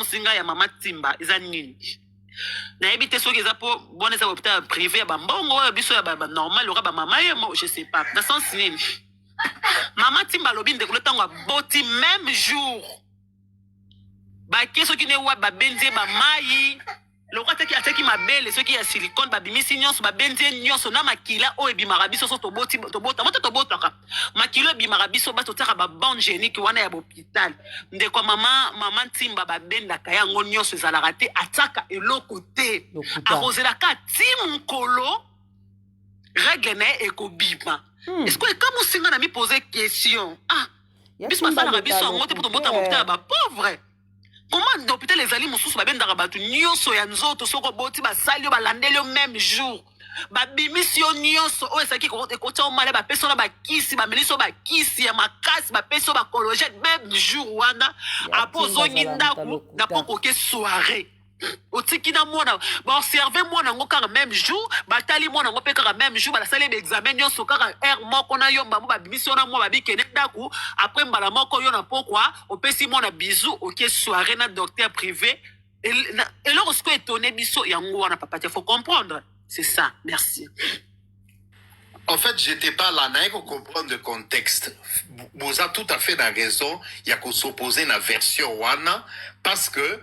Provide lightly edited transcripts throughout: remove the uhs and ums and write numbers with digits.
ekamusi ngai ya mama Timba eza nini? Nayebi te soki eza mpo bona eza hôpital privé ya bambongo oyo biso ya banormal loka bamama ye mo, je sais pas na sens nini. Mama Timba alobi ndeko ntango aboti, même jour bake soki ne wapi, babendi ye bamai lokola atiaki mabele soki ya silicone, babimisi nyonso, babendi ye nyonso na makila oyo ebimaka biso so toboti, tobota moto, tobotaka makila oyo ebimaka biso, bato totiaka babande hygiénique wana ya bopital. Ndeko ya mama Ntimba, babendaka yango nyonso, ezalaka te, atiaka eloko te. Lokuta. Akozelaka ti mokolo règle na ye ekobima. Est-ce que ekamusi nga na mi pose question, ah, Ya biso Timba basalaka biso leka yango te mpo lokuta. tobota hôpital ya bapauvre? Comment na hôpital ezali mosusu babendaka bato nyonso ya nzoto, soki oboti, basali yo, balandeli yo même jour, babimisi yo nyonso oyo ezalaki ekotia yo male, bapesi yo na bakisi, bamelisi yo bakisi ya makasi, bapesi yo bacollagène même jour wana. Ya Apo Timba ozongi azala ndako moto na lokuta. poko oke soirée, otiki na mwana, baobserve mwana yango kaka même jour, batali mwana yango mpe kaka même jour, basali baexamen nyonso kaka heure moko na yo. Mbamo babimisi yo na mwa, babikende ndako. Après mbala moko yo na pokwa opesi mwana bizu, oke soirée na docteur privé. Eloko sikoyo etone biso yango wana, papa te, faut comprendre, c'est ça. Merci. En fait, j'étais pas là, naye comprendre le contexte. Boza tout à fait na raison ya s'opposer na version wana parce que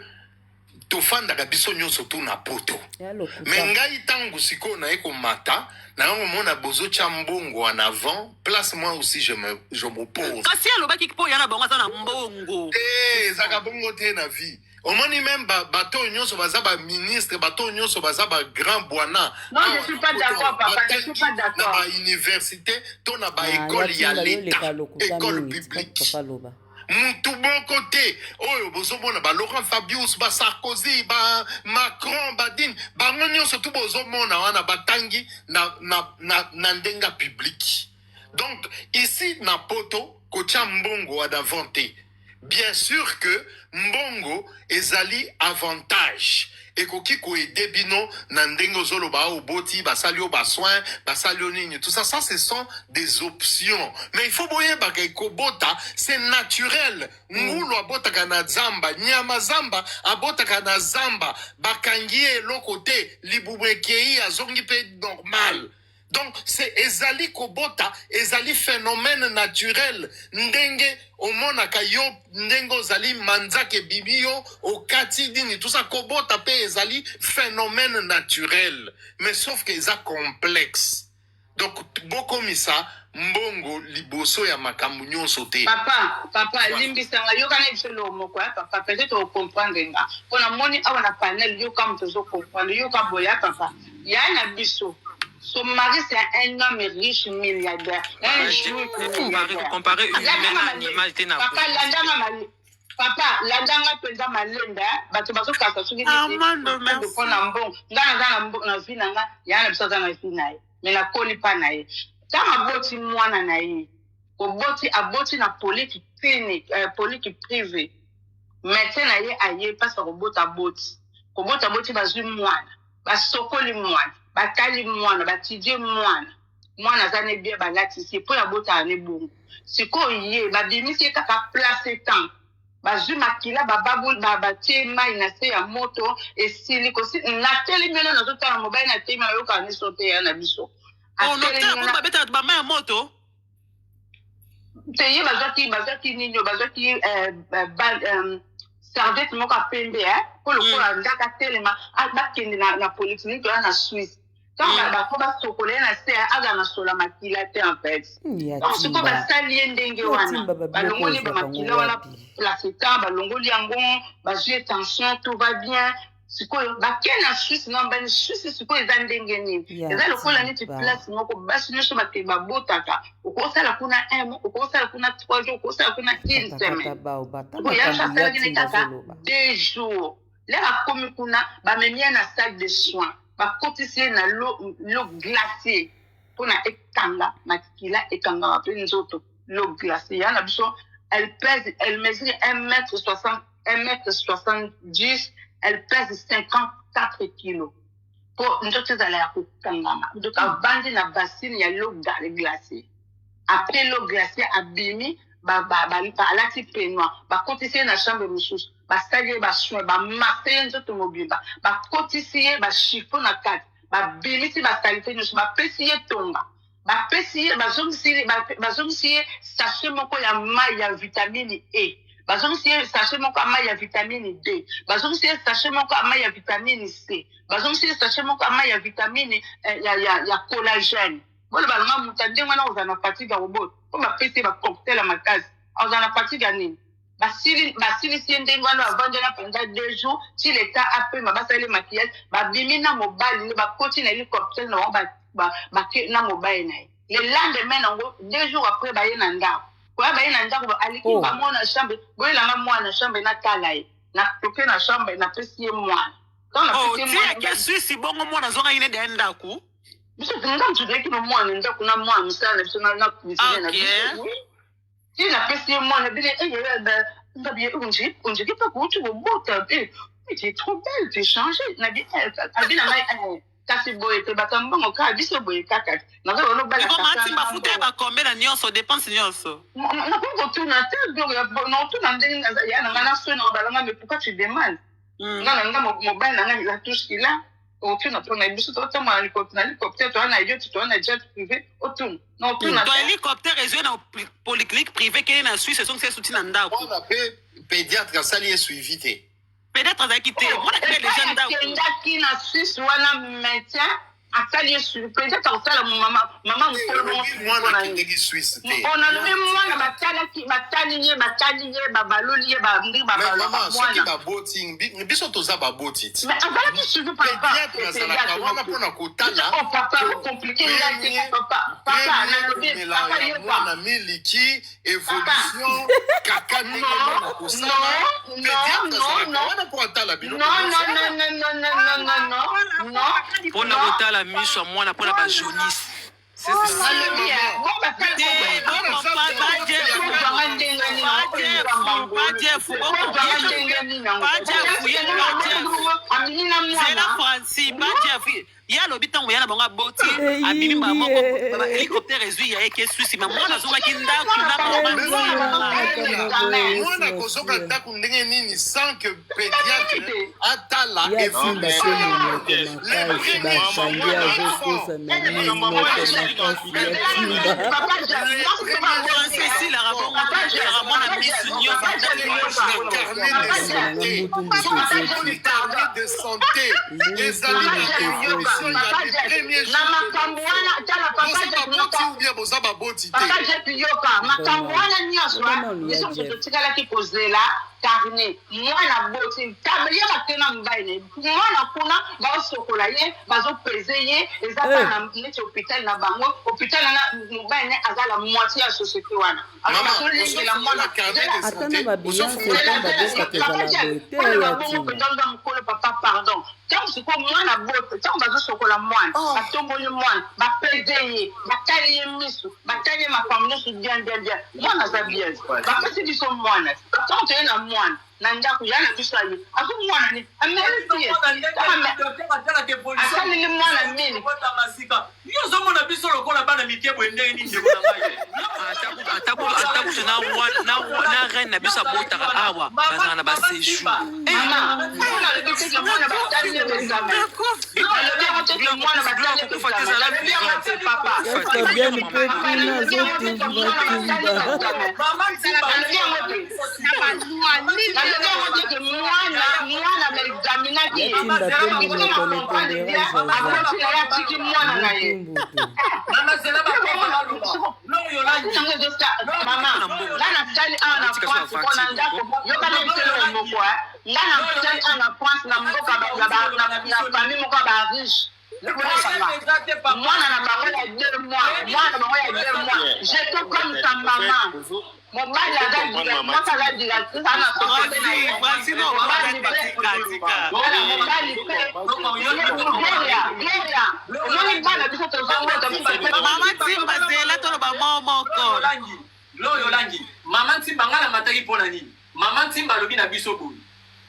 tofandaka biso nyonso tu na poto. Ya lokuta. Me ngai ntango sikoyo naye komata, naye komona bozotya mbongo en avant place, moi aussi je m'oppose. Kasi alobaki mpo ya na bango aza na mbongo. Te, ezalaka bongo te na vie. Omoni même bato oyo nyonso baza baministre, bato oyo nyonso baza bagrand bwana. Non, je suis pas d'accord, papa, je suis pas na d'accord. bauniversité to na Ah, baekole ya ya Timba yo leta, leka lokuta école mingi, tika publique, papa loba. mutu moko te oyo bozomona, balaurent Fabius, basarkozy, bamacron, badini bango nyonso tu bozomona wana, batangi na ndenge ya publique. Donc ici na poto, kotia mbongo en avant te. Bien sûr que mbongo ezali avantage, ekoki koaider bino na ndenge ozoloba, oboti, basali yo basoin, basali yo nini, tout ça, ça ce sont des options. Mais il faut boyebaka ekobota, c'est naturel. Ngulu abotaka na zamba, nyama zamba abotaka na zamba, bakangi ye eloko te, libumu ekei, azongi mpe normal. Donc c'est ezali kobota, ezali phénomène naturel. Ndenge omonaka yo, ndenge ozali manzaka ebimi yo, okati nini, tout ça, kobota mpe ezali phénomène naturel. Mais sauf que eza complexe. Donc bokomisa mbongo liboso ya makambo nyonso te. Papa, papa. Voilà. Limbisanga, yoka na biso eloko moko ya papa, peut-être ocomprendre nga mpo namoni awa na panel, yoka moto ozocomprendre, yoka boya papa ya na biso. Son mari, c'est un homme riche, milliardaire, un juif milliardaire. Comparer humain Landanga na malembe. animal te na Papa, landanga malembe, papa, landanga mpenza malembe, eh. Bato bazokasa soki Armando, merci. mpo na mbongo. Nga naza na vie na nga, ya na biso aza na vie na ye, me nakoli mpa na ye. Ntango aboti mwana na ye, koboti, aboti na polyclinique, polyclinique privé. Médecin na ye aye mpasi akobota, aboti, kobota aboti, bazwi mwana, basokoli mwana, batali mwana, batidie mwana, mwana aza ne bien, balatisi ye mpo ya botala ne bongo. Sikoyo ye babimisi ye kaka place temps bazwi makila, bababu, batie mai na se ya moto, esili kosi. Natelemi wana, nazotala mobali, natelemi, ayokaka miso te ya na biso. Oh, Atelemi wana. Babetaka bama ya moto. Te, ye bazwaki nini oyo, bazwaki serviette moko ya pembe, mpo lokola ndaka telema, bakende na polyclinique wana na Suisse. Ntango bako basokola ye na se, aza na sola makila te en fait. Ya Donc sikoyo Timba. basali ye ndenge Ya wana, Timba, babiloko balongoli ozwaka yango bamakila wana, wapi? placenta balongoli yango, bazwi ye tension, tout va bien. Sikoyo bake na Suisse na mbani Suisse. Sikoyo eza ndenge nini? Ya Eza lokola neti Timba. place moko basi nyonso bake babotaka. Okosala kuna un mois, okosala kuna 3 jours, okosala kuna une Katakata semaine. bao bata Sikoyo ya biso makambo ya asalaki ne Timba kaka azoloba. 2 jours. Lere akomi kuna, bamemi ye na salle de soins, bakotisi ye na l'eau glacée mpona ekanga makila, ekangaka mpe nzoto, l'eau glacée. Ya na biso, elle pèse, elle mesure 1 mètre 60, 1 mètre 70, elle pèse 54 kilos, mpo nzoto ezala ya kokangama. Donc avandi na bassine ya l'eau glacée. Après l'eau glacée, abimi. Alati peignoir, bakotisi ye na chambre mosusu, basali ye basoin, bamase ye nzoto mobimba, bakotisi ye bachiffon na kati, babimisi basalite nyonso, bapesi ye tonga, bapesi ye, bazongisi ye sachet moko ya mai ya vitamine E, bazongisi ye sachet moko ya mai ya vitamine D, bazongisi ye sachet moko ya mai ya vitamine C, bazongisi ye sachet moko ya mai ya vitamine ya collagène. Boloba na nga, moto ya ndenge wana akozala na fatigue ya kobota? Mpo bapesi ye ba cocktail ya makasi, akozala na fatigue ya nini? Basili, basilisi ye ndenge wana, bavandi wana pendant 2 jours ti leta apema, basali ye maquillage, babimi na mobali nde bakoti na hélicoptère na bango, bake na mobali na ye. Le lendemain nango, 2 jours après, baye na ndako. Koya, baye na ndako, aleki Oh. bango na chambre. Boyelanga mwana chambre, natala ye. Natoke na chambre, napesi ye mwana. Ntango Oh, napesi ye ti mwana, ake Swisse bongo, mwana azongaki nde ya ndako? Biso nga moto tozalaki na mwana ndako na mwana mosala na biso na cuisine na biso. Oui, ti napesi ye mwana bine, ngabi onjeki mpe kouti kobota, tu es trop belle, tu es changé. Nabi abi na ngai, kasi boye te, bato ya mbongo kaka biso boye kaka nazoloba nobala. Eko mati mafuta ya bakombe na nyonso, dépense nyonso. Nakoki kotuna te, naotuna ndenge ya na ngai na soin na balanga. Mais pourquoi tu demandes? Nga na nga mobali na ngai, il a tout ce qu'il a. Otuna mpona biso totambola na hélicoptère, toza na yacht, toza na jet privé, otuna na otuna. To hélicoptère ezwi na polyclinique privé, kende na Swisse, ezongisa esuti na ndako. Mwana mpe, pédiatre asali ye suivi te? Peut-être azalaki te, mwana kende deja ndako. Akendaki na Swisse wana, maintien asali ye suivi, peut-être akosala mama mokolo bongo. Mwana akendeki Swisse te. Nalobi mwana batalaki, batali ye, batali ye, babaloli ye, ndenge babalaka. Soki mwana baboti, biso toza baboti ti. Mais azalaki suivi, papa. Pédiatre azalaka wana mpona kotala. Oh papa, compliqué nga te, papa. Papa, nalobi, papa, yoka. Mwana miliki, évolution kaka ndenge mwana kosala, pédiatre azalaka wana mpo atala biloko. Non, non, non, non, non, non, non, non, non. Mpona kotala miso ya mwana, mpona bajaunisse. Nalobi bon, basali kozwanga ndenge nini? Kozwanga ndenge nini? Amini na Zela. mwana. Franci Bajeff, ye alobi ntango ya na bango aboti, abimi mbala moko, hélicoptère ezwi ya ye ke Swisse, ma mwana azongaki ndako na mama. Mwana kozoka ndako ndenge nini sans que pédiatre atala? Ya Simba te, monoko makasi, bakangi, azokosa na monoko makasi ya Simba. Franci esilaka bongo, esilaka mwana misu nyonso. Carnet de santé, carnet de santé ezali na évolution ya les premiers. Na makambo wana, tala papa. Boza baboti ou bien boza baboti te? Papa Jeff, yoka, makambo wana nyonso, biso moto totikalaki kozela carnet. Mwana boti, ye bake na mobali na ye, mwana kuna baosokola ye, bazopese ye, eza kaka neti hôpital na bango. Hôpital wana, mobali ne aza la moitié ya société wana. Bazolengela mwana. Ata na baBeyoncé mpo babokaka, ezala boye te ya Bongo ntina. mpenza mokolo, papa, pardon. Ntango sikoyo mwana bote, ntango bazosokola mwana, batomboli mwana, bapeze ye, batali ye misu, batali ye makambo nyonso bien, bien, bien, mwana aza bien, bapesi biso mwana. Ntango toye na mwana na ndako ya na biso, aye azo mwana ni amelisi ye, asaleli mwana nini? Yo ozomona biso lokola bana mike boye, ndenge nini, ndeko na ngai? Ata kutu na reine na biso abotaka awa, bazala na baséjour. Mama, mpona alobi teke mwana batali ye examen, alobi yango teke mwana batali ye examen, alobi yango te, papa. Ya Fabiani mpe kuna azotumbatumba. Nalobi yango te, nalobi yango te ke mwana baexaminaki ye. Ya Timba mpe monoko netendera zaza. Akoti na ye, atiki mwana na ye. Mbutumbutu. Mama, zela baloba. Yango ezosa mama, nga nasali awa na France mpo na ndako. Yokana biseloko moko, nga nasali awa na France, na mboka na famille moko ya bariche. Mwana na bango ya 2 mois, mwana na bango ya 2 mois, j'étais comme sa maman. Mobali aza, mwasi aza directrice aza na société na ye. Mobali mpe, Gloria, Gloria, omoni bana biso tozobota. Mama Timba, zela toloba mo moko. Loyo olangi mama Ntimba, ngai namataki mpo na nini? Mama Ntimba alobi na biso boye,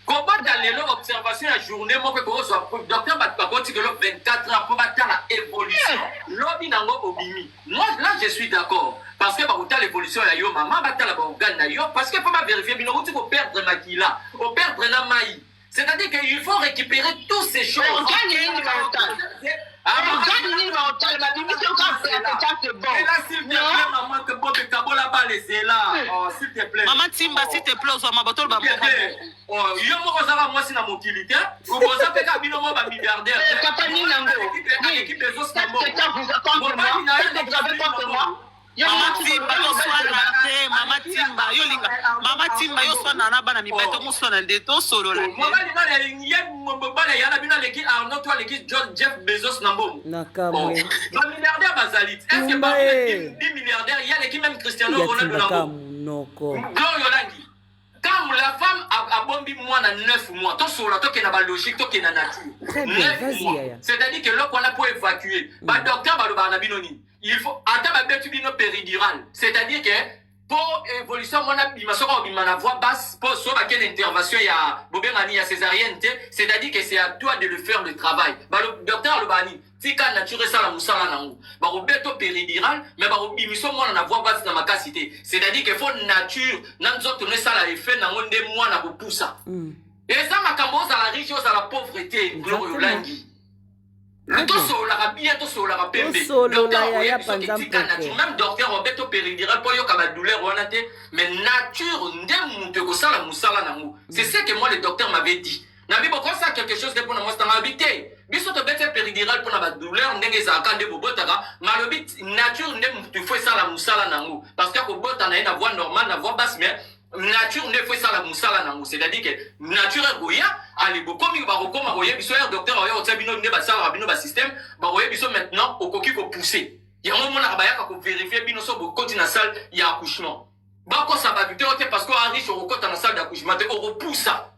kobota. ya lelo, observation ya journée moko ekozwa docteur, bato bakotikelo 24 heures mpo batala évolution. Lobi nango obimi. Moi là, je suis d'accord, parce que bakotala évolution ya yo mama, batala baorgane na yo, parce que mpo bavérifier bino outi koperdre makila, operdre na mai, c'est-à-dire qu'il faut récupérer toutes ces choses. Organe nini baotala? Organe nini baotala? Babimisi yo kaka placenta, c'est bon. Et là, s'il te plaît, maman, que Bob Kabola bale, c'est là. Oh, s'il te plaît. Mama Timba, s'il te plaît, ozwama bato S'il te plaît. Oh, yo moko ozaka mwasi na mokili te, okoza mpe kaka bino mo bamilliardaire. Eh, papa, nini yango? Équipe Bezos na mbongo. Qu'est-ce que vous contre moi? Qu'est-ce que vous avez contre moi? Yo, Mama mwasi, Timba, toswana te. Mama Timba, yo linga mama Timba, yo swana na bana mibali, tomoswana nde tosolola te. Mobali nani ye mobali ya na bino aleki Arnaud to aleki John Jeff Bezos na mbongo? Na kamwe. Bamilliardaire bazali te. Est ce que Tumba parmi ye. 10 milliardaires ye aleki même Cristiano Ronaldo na Yatimbaka mbongo? monoko. Gloria Olangi, quand la femme abombi mwana 9 mois, tosola, tokende na balogique, tokende na nature. Très bien, 9 vas-y, mois, Yaya. c'est-à-dire que eloko wana mpo évacuer, badocteur balobaka na bino nini? Il faut ata babeti bino péridurale, c'est-à-dire que mpo évolution mwana bima, soki obima na voie basse, mpo so bakende intervention ya bobengani ya césarienne te, c'est-à-dire que c'est à toi de le faire, le travail. Docteur alobaka nini? Tika nature esala mosala nango. Bakobeta péridurale, mais bakobimisa mwana na voie basse na makasi te, c'est-à-dire que faut nature na nzoto no esala effet nango nde mwana kopusa. Eza makambo ozala riche, ozala pauvre te. Gloire Olangi, tosololaka bien, tosololaka pembe. Tosolola, Docteur yaya, oyebi soki panza tika mpoko. nature. Même docteur obeto péridurale mpo oyoka badouleur wana te, mais nature nde moto ekosala mosala nango. C'est ce que moi, le docteur m'avait dit. Nabi bokosala quelque chose te mpona mwasi nanga abi te. Biso tobeti péridurale mpona badouleur ndenge ezalaka nde bobotaka, malobi nature nde moto ifo esala mosala nango, parce que akobota na ye na voie normale, na voie basse, mais nature nde fo esala mosala nango. C'est-à-dire que nature ekoya. Ale, bokomi, bakokoma koyebi biso ya docteur oya kotia bino nde basalaka bino basystème, bakoyebi biso maintenant okoki kopousser yango. Omonaka bayaka kovérifier bino so bokoti na salle ya accouchement. Bakosa bato te, o te parce que oa riche okokota na salle d'accouchement te, okopusa.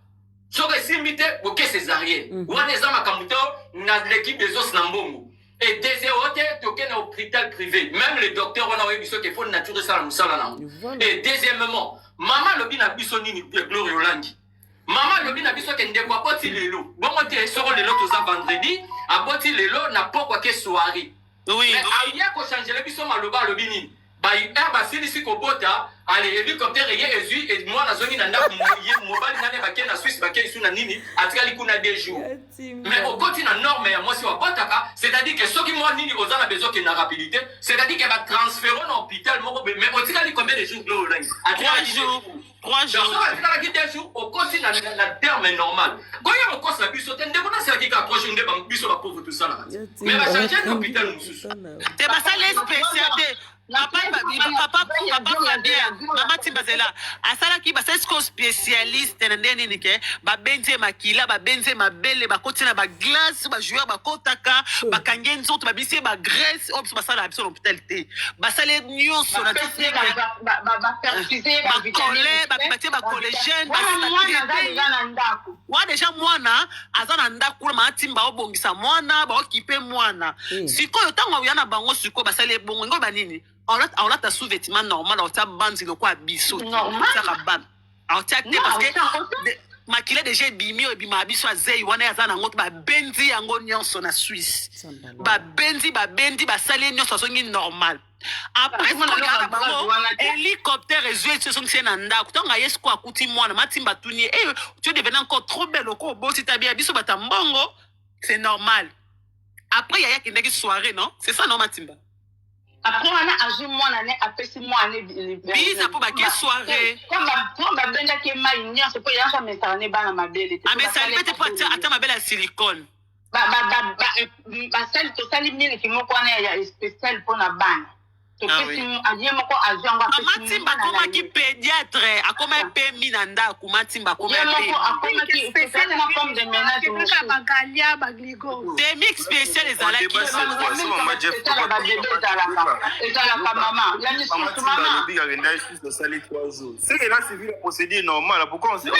Soki esimbi te, boke césarienne. Wana eza makambo te na l'équipe Bezos na mbongo. Et deuxième, o te toke na hôpital privé, même le docteur wana oyebi soki efo nature esala mosala nango. Et deuxièmement, mama alobi na biso nini? Gloire Olangi, mama alobi na biso ke ndeko aboti lelo bongo te. Soko lelo toza vendredi, aboti lelo na pokwa ke soirée. Mais aya kochangele biso maloba, alobi nini? Heure basilisi kobota, ale, hélicoptère eye ezwi mwana azongi na ndako. Ye mobali nani bake na Swisse, bake lisu na nini, atikali kuna 2 jours. Mais okoti na norme ya mwasi wabotaka, c'est-à-dire que soki mwa nini oza na besoin ke na rapidité, c'est-à-dire que batransférer na hôpital moko boye. Mais otikali combien de jours, Gloire Olangi? 3 jours, 3 jours. Soki atikalaki 2 jours, okoti na terme normal. Koya kokosa biso te, ndeko nasalaki kaka 3 jours nde biso bapauvre tosalaka te, mais bachange na hôpital mosusu. Te, basala spécial te. Papa, papa, papa Fabien, mama Timbazela asalaki, basali sikoyo spécialiste na nde nini ke babenzi ye makila, babenzi ye mabele, bakoti na baglace, bajoueur bakotaka, bakangi ye nzoto, babisi ye bagraisse oyo biso basalaka biso na hôpital te. Basali ye nyonso na bakole, batie bacollagène. Wana mwana aza deja na ndako. Wana deja mwana aza na ndako kuna. Mama Timba baobongisa mwana, baokipe mwana. Sikoyo ntango oya na bango, sikoyo basali ebongo ngo banini, aolata sous-vêtement normal, aotia banzi lokola biso te. Normal. Aotiaka bande, aotia te Non, parce que aotia. makila deja ebimi, oyo ebimaka biso azei wana, ye aza nango te. Babendi yango nyonso na Swisse, babendi, babendi, basali ye nyonso, azongi normal. Après Azomona sikoyo ya na eloko ya bango, wana te. hélicoptère ezwi eti ezongisi ye na ndako. Ntango aye sikoyo, akuti mwana. Matimba atuni ye: "Eh, tu es devenu encore trop belle, oko oboti tabi ya biso bata mbongo, c'est normal." Après yaya akendaki soirée, non? C'est ça, non, Matimba? Après wana azwi mwana ne, apesi mwana ne. Biza mpo bake soirée. Mpo babendaki ye mai nyonso, mpo yanso amesaka ne bana mabele te. Amesali mpe te, mpo atia mabele ya silicone. Basali, tosali miliki moko wana ya spécial mpona bana. Topesi ye moko, azwi yango. Mama Timba akomaki pédiatre, akoma pemi na ndako. Matimba akoma Ye moko akomaki na femme de ménage mosusu. Bagalia bagligo. Te, milk spécial ezalaki. Babebe ezalaka mama ya misusu, mama. C'est que là, c'est vu la procédure normale. Pourquoi on s'est